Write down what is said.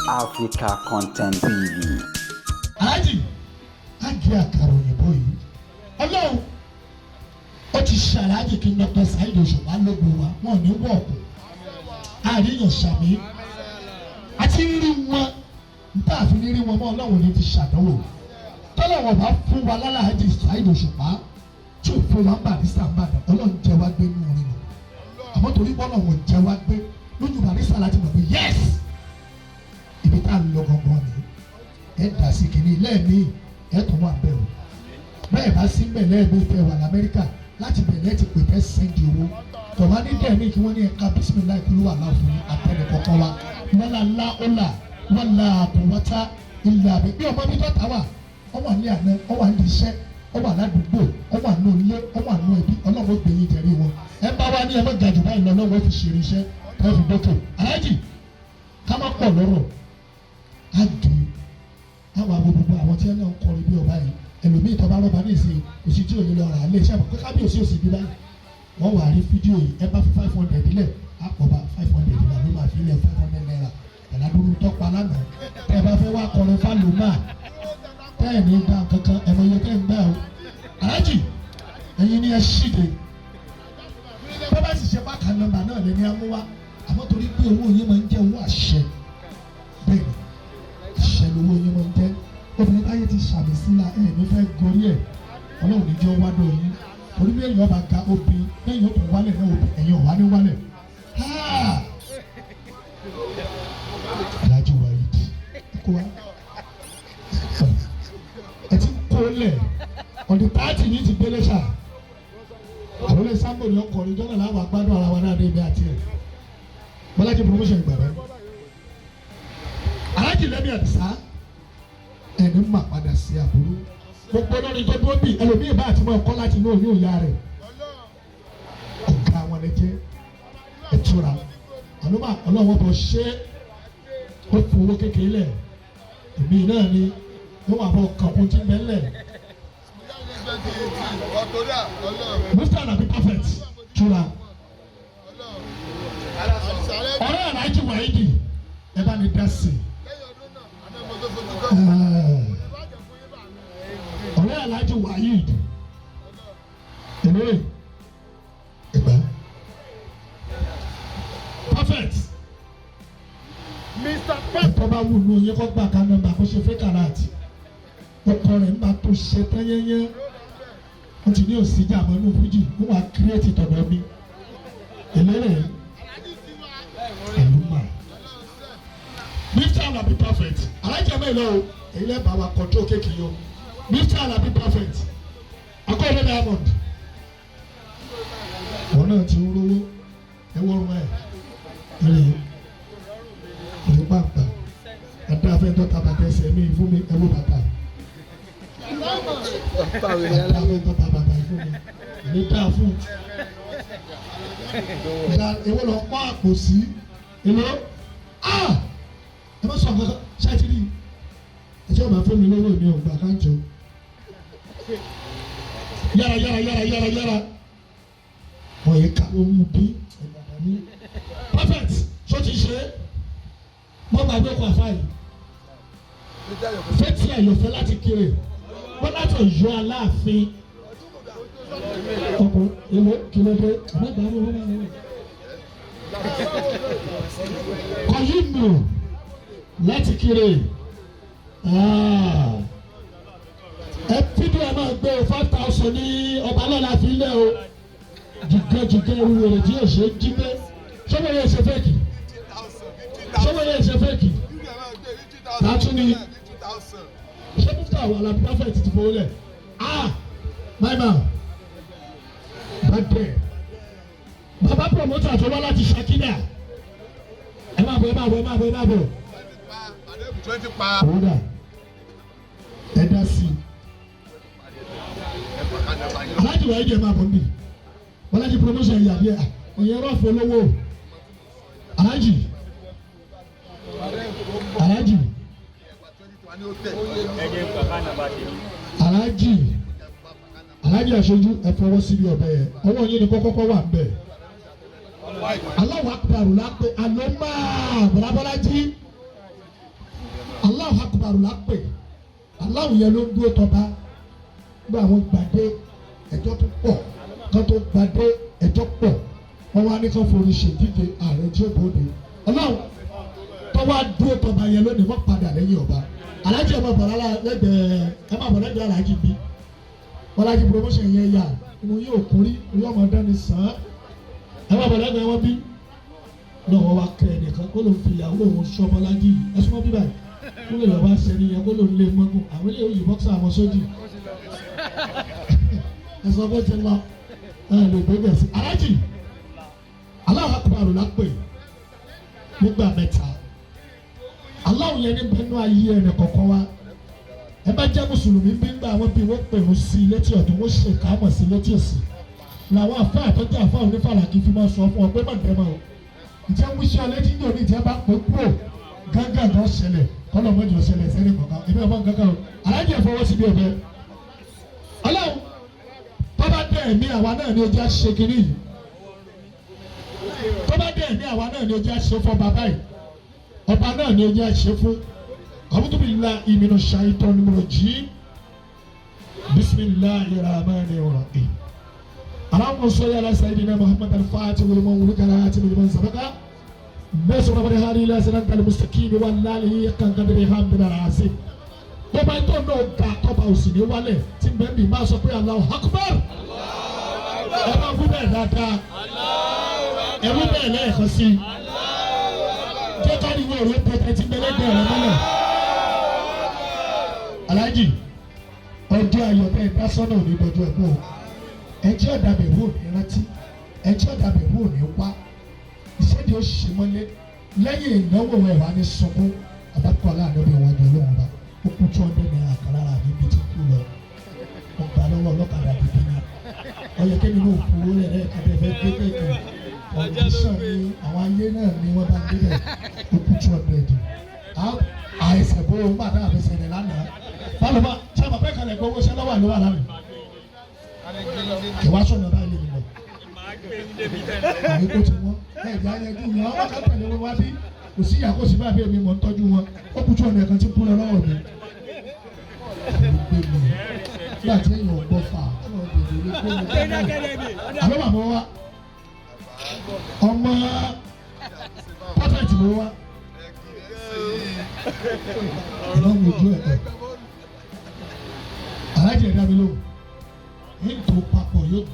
Africa Content TV. Aláàjì á gé àkàrà òyìnbó yìí. Ọlọ́run ó ti ṣe Aláàjì kí Dr. Saheed Òṣùpá lógo wa, wọn ò ní wọ̀ọ̀kù àríyàn sàmí àti rí wọn níta àfi ní rí wọn mọ́. Ọlọ́run ní fi ṣàdánwò tọ́lọ́wọ̀n bá fún wa lálàájì Saheed Òṣùpá tí ò fún wa ń Barrister ń bàdàn. Ọlọ́run jẹ́ wá gbé nínú orin nù, àmọ́ torí bọ́lọ́run jẹ́ wá gbé lójú Barrister láti mọ̀ pé yes, ibi tá a lọ gangan ni. Ẹ dà sí kìíní lẹ́ẹ̀mí, ẹ tún wà bẹ́ẹ̀ o. Bẹ́ẹ̀ bá sí bẹ́ẹ̀ lẹ́ẹ̀mí tẹ wà lamẹ́ríkà, láti bẹ̀rẹ̀ ti pè tẹ́ send owó tọ̀wá ní dẹ̀mí kí wọ́n ní ẹ̀ka bisimilayi kúlú wà láàfin àtẹnì kọ̀ọ̀kan wa wala láọ́là wala quwwata illa bi. Bí ọmọ bí tọ́ta wà, ọ wà ní àná, ọ wà ní iṣẹ́, ọ wà ládùúgbò, ọ wà ní ilé, ọ wà ní ẹbí. Ọlọ́run ó gbé yín jẹ̀rí wọn. Ẹ bá wá ní ẹ má ga jù báyìí lọ, lọ́wọ́ fi ṣeré iṣẹ́ ẹ fi dókè. Aláàjì, ká má pọ̀ lọ́rọ̀, á gé àwọn àwọn gbogbo àwọn tí ẹ náà ń kọrin bí ọba yìí. Ẹlòmíì tó bá rọ́bà ní ìsìn kò sí tí ò ní lọ rà á lé iṣẹ́ àmọ́ pé kábíyèsí ò sì bí báyìí. Wọ́n wà rí fídíò yìí, ẹ bá fi 500 lẹ̀, àpọ̀bà 500 là ló máa fi lẹ̀, ₦500 ẹ̀ládúró tọ́pa lánàá. Tẹ́ ẹ bá fẹ́ wá kọrin fálùmá, tẹ́ ẹ̀ ní gbà kankan, ẹ̀ mọ iye tẹ́ ẹ̀ ń gbà o. Aláàjì, ẹ̀yin ni ẹ ṣíde. Bọ́ bá sì ṣe bákan nọ́mbà náà lẹ́ni á mú wá, àmọ́ torí pé owó yín máa ń jẹ́ owó àṣẹ, bẹ́ẹ̀ ni, àṣẹ lówó yín máa ń jẹ́. Obìnrin táyé ti ṣàmì síla ẹ̀ ní fẹ́ gorí ẹ̀, Ọlọ́run ní jẹ́ wádọ̀ yín, torí bí èèyàn bá ga obì lẹ́yìn ó tún wálẹ̀ náà, obì ẹ̀yìn ọ̀wá ní wálẹ̀. Alhaji Waheed, kó wa ẹ ti kó lẹ̀ ọ̀dì 30 ní ti délé ṣá. Àròlé sambo ni ọkọ̀ ní jọ́nà láwọn agbádùn ara wa náà dé ibi àti ẹ̀. Bọ́lájí Promotion ìgbà rẹ̀, Alhaji Lẹ́mí Àdìsá, ẹni mà padà sí àbúrò gbogbo lórí tó dúró bì. Ẹlòmíì bá àti máa kọ́ láti inú oyún ìyá rẹ̀, ọ̀gá wọn lè jẹ́ ẹ̀tura àlùmọ́. Ọlọ́wọ́ bọ̀ ṣé ó fowó kékeré lẹ̀, èmi náà ni wọ́n wà bọ̀ kàkún tí mẹ́lẹ̀. Mr. Anabi Perfect tura ọ̀rẹ́ Alhaji Waheed, ẹ bá ní dá sí i. Ọ̀rẹ́ Alhaji Waheed, èlérè ìgbà Perfect. Mr. Ẹ̀tọ́ bá wù ní oyin kọ́ gbà ká nọ́mbà kó ṣe fake alert. Ọkọ rẹ̀ ń bá tó ṣe tán yẹ́nyẹ́, wọ́n ti ní òsíjà mọ́ inú fújì, wọ́n wá create tọ̀dọ̀ mi. Eléré àlùmá Mr. Alabi Perfect, alájà mẹ́rin lọ o, èyí lẹ́ẹ̀ bá wa control kéèkì yìí o. Mr. Alabi Perfect, akọ́wé Diamond, wọn náà ti ń rówó. Ẹ wọ́n ẹ̀ ẹ̀ ẹ̀ pàpà adáfẹ́ tó ta bàtà ẹsẹ̀ mi fún mi. Ẹ wọ bàtà adáfẹ́ tó ta bàtà fún mi èmi dáa fún ìdá. Èwo lọ pọ́n àpò sí èlò? Ah, ẹ má sọ nǹkan ṣáàtìrì. Ẹ tí wọ́n bá fún mi lówó mi ò gbà káńtó. Yára yára yára yára yára, wọ́n yẹ ká owó bí ẹ̀gbàdàn ní Perfect. Ṣó ti ṣe é? Wọ́n máa gbé kọ́ àfáà yìí fẹ́tí àyọ̀fẹ́ láti kiri wọ́n láti Ọ̀yọ́ Aláàfin. Ọkùnrin èlò kìlódé àmọ́ ìgbà wo wọ́n máa ń lò kọ́yìnbó láti kiri. Ẹ fídíò ẹ máa gbé o. 5,000 ní ọba lọ́la fi lẹ́ o. Jìgẹ́ jìgẹ́ ewu rẹ̀ tí yóò ṣe jí gbé. Sọ́wọ́ yẹn ṣe fake, sọ́wọ́ yẹn ṣe fake. Tààtú ni ṣé Mufta wà lábí Perfect ti fowó lẹ̀? Ah, my man, bàdẹ bàbá promoter tó wá láti Ṣakídà, ẹ máa bọ̀, ẹ máa bọ̀, ẹ máa bọ̀, ẹ máa bọ̀. 20 pa. Owó dà, ẹ dá sí i. Aláàjì wàá jẹ, máa bọ̀ níbí. Bọ́lájì Promotion yà bí ẹ òye rọ́ọ̀fù olówó. Aláàjì, aláàjì, aláàjì, aláàjì aṣojú, ẹ fọwọ́ síbi ọ̀bẹ yẹn. Ọwọ́ yín ni kọ́kọ́kọ́ wà ń bẹ̀. Aláwọ̀ akpàrọ̀ la pé alọ́ máa bọ́lábọ́lájí. Akbar lápè Allahu yẹn ló ń dúró tọba gba àwọn gbàdé ẹjọ́ tó pọ̀ kan tó gbàdé ẹjọ́ pọ̀ wọ́n wá ní kán forí ṣèdíje ààrẹ tí ó bòde Ọlọ́run tó wá dúró tọba yẹn lónìí wọ́n padà lẹ́yìn ọba alájì ẹ̀ máa bọ̀ lẹ́gbẹ̀ẹ́ ẹ̀ máa bọ̀ lẹ́gbẹ̀ẹ́ alájì bí wọ́n lájì promotion yẹn yà mo yóò kórí orí ọmọ dání sàn án ẹ̀ máa bọ̀ lẹ́gbẹ̀ẹ́ wọn bí náà wọ́n wá kẹ́ ẹnìkan kó ló ń fi ìyàwó òun sọmọlájì ẹ súnmọ́ bíbáyìí kó lè lọ́ọ́ bá sẹ́ni yẹn kó ló ń lé mọ́gùn àwọn ilé òyìnbó sọ àwọn sójì ẹ sọ bó ti lọ ẹ lè gbé bẹ̀ sí. Alájì Allahu Akbar lápè nígbà mẹ́ta Allahu yẹn ní bẹnu ayé ẹnì kọ̀ọ̀kan wa ẹ bá jẹ́ mùsùlùmí bí ń gbà wọ́n bí wọ́n pè ń sí létí ọ̀tún wọ́n ṣe kámọ̀ sí létí òsì làwọn àfa àtọ́jú àfa onífàlàkì fi máa sọ fún ọ pé má dẹ́ mọ́ o ìjẹ́ wíṣẹ́ ọlẹ́tí ní òní ìjẹ́ bá pé kúrò gángan tó ṣẹlẹ̀ kọ́lọ̀ mọ́jọ ṣẹlẹ̀ sẹ́ni kọ̀ọ̀kan èmi ọmọ gángan o alájẹ fọwọ́ síbi ọ̀bẹ. Ọlọ́run tọ́ba dẹ̀ ẹ̀mí àwa náà ni ojú àṣẹ kiri yìí tọ́ba dẹ̀ ẹ̀mí àwa náà ni ojú àṣẹ fún ọba báyìí ọba náà ni ojú àṣẹ fún a'udhu billahi minash shaitonir rajim bismillahir rahmanir rahim. Allahumma salli ala sayyidina Muhammad al-Fatih liman ulika liman sabaqa bẹ́ẹ̀ sọ̀rọ̀ bẹ́ẹ̀ hali ilé ẹsẹ̀ náà mustaqim wà lálẹ́ yìí kankan bẹ́ẹ̀ hàn bẹ́ẹ̀ rà sí. Bọ́ba tó náà ga tọ́ba òsì ní wálẹ̀ tí bẹ́ẹ̀ bí máa sọ pé Allahu Akbar. Ẹ máa wí bẹ́ẹ̀ dáadáa. Ẹ wí bẹ́ẹ̀ lẹ́ẹ̀kan sí i. Jẹ́ ká ní ìwé òrò pẹ̀tẹ́ tí bẹ́ẹ̀ lẹ́gbẹ̀ẹ́ rẹ mọ́lẹ̀. Aláàjì ọjọ́ ayọ̀ bẹ́ẹ̀ dá sọ́nà òní dọjọ́ ẹ̀kọ́ o. Ẹjẹ́ ọ̀dàbẹ̀ wò ní rántí. Ẹjẹ́ ọ̀dàbẹ̀ wò ní wá. Ìṣèdí ó ṣe mọ́lé lẹ́yìn ìnáwó ẹ̀ wá ní sunkún àbákọ́ aláàánú bí wọ́n jọ lóhùn bá ó kú 200 naira kan lára mi bí ti kú lọ mo gbà lọ́wọ́ ọlọ́kadà gidi ni ọyẹ kémi náà kú owó rẹ̀ lẹ́ẹ̀kan tẹ́ fẹ́ gbé kéèké ọ̀dísàn ni àwọn ayé náà ni wọ́n bá gbé bẹ̀ ó kú 200 àìsàn bó ń bàtà àfẹsẹ̀ rẹ̀ lánàá báwo bá sábà pẹ́ kalẹ̀ gbowó sẹ́ lọ́wọ́ àlọ́ wà lánàá ìwà sọ̀nà báyìí lè mi lọ àyè kó ti wọ́n ẹ̀jẹ̀ ayẹjú wọn wọn kà tẹ̀lé wọn wá bí kò sí ìyá kò sí bá bí èmi mọ̀ ń tọ́jú wọn ó kú tí ọ̀nà ẹ̀kan tí ń kúrò lọ́wọ́ mi. Gbé mi nígbà tí èèyàn ò gbọ́ fà tí wọ́n bèrè lé gbé mi dáná. Àlọ́ bàbá wa ọmọ pọ́tẹ́tì mo wá ọlọ́run ojú ẹ̀ alájẹ̀ dá mi lóhùn ní tó papọ̀ yóò.